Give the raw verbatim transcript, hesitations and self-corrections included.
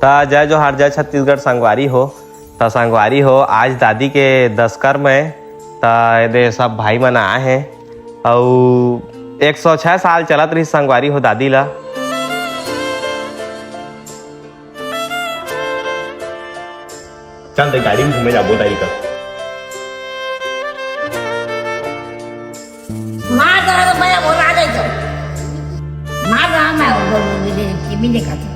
त जय जोहार, जय छत्तीसगढ़ संगवारी हो। त संगवारी हो, आज दादी के दसकर्म हे। त एदे सब भाई मन आए हे अउ एक सौ छह साल चलत रहिस संगवारी हो दादी ला। चल दे, गाड़ी में घूमे जाबो दाई का। मार दे तो भैया, बोला दे तो। मार रहा मैं, वो, वो, वो, वो, टीवी देखा था।